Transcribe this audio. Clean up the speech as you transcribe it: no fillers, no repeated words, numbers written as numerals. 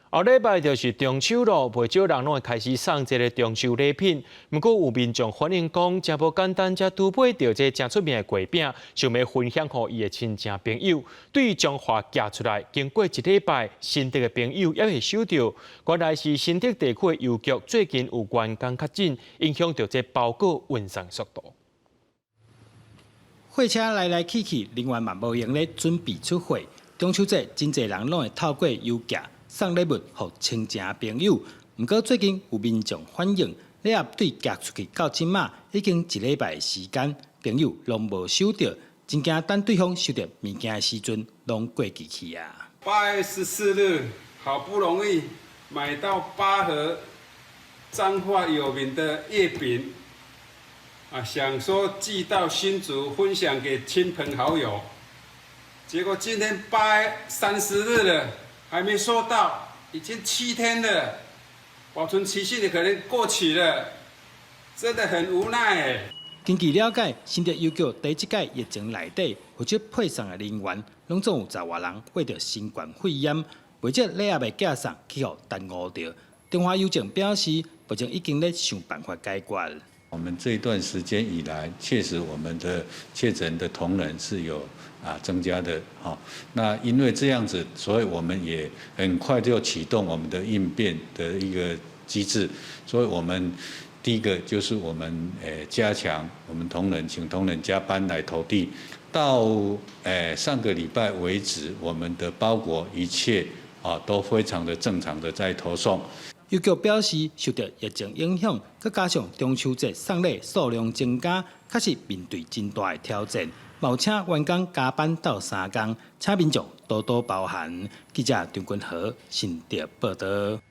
後禮拜就是中秋囉，袂少人攏會開始送這个中秋禮品。毋過有民眾反映講，誠無簡單，才拄買著這誠出名的月餅，想欲分享予伊的親情朋友。對彰化寄出來，經過一禮拜，新竹的朋友猶未收著。原來是新竹地區的郵局最近有員工確診，影響著這包裹運送速度。貨車來來去去，人員嘛無閒咧準備出貨。中秋節真濟人攏會透過郵寄送禮物予親情朋友。毋過最近有民眾反映，禮盒對寄出去到這馬已經一禮拜的時間，朋友攏無收著，真驚等對方收著物件的時陣，攏過期去啊！8月14日，好不容易買到8盒彰化有名的月餅，啊，想說寄到新竹分享給親朋好友，結果今天8月30日了，還沒收到，已經7天了，保存期限也可能過期了，真的很無奈。根據了解，新竹郵局佇這屆疫情內底負責配送的人員，攏總有10外人患著新冠肺炎，袂少禮盒的寄送去予耽誤著。中華郵政表示，目前已經咧想辦法解決。我們這一段時間以來，確實我們的確診的同仁是有增加的，哈。那因為這樣子，所以我們也很快就啟動我們的應變的一個機制。所以我們第一個就是我們加強我們同仁，請同仁加班來投遞。到上個禮拜為止，我們的包裹一切都非常的正常的在投送。郵局表示，受著疫情影響，閣加上中秋節送禮數量增加，確實面對真大的挑戰。嘛有請員工加班鬥相共，請民眾多多包涵。記者張君和新竹報導。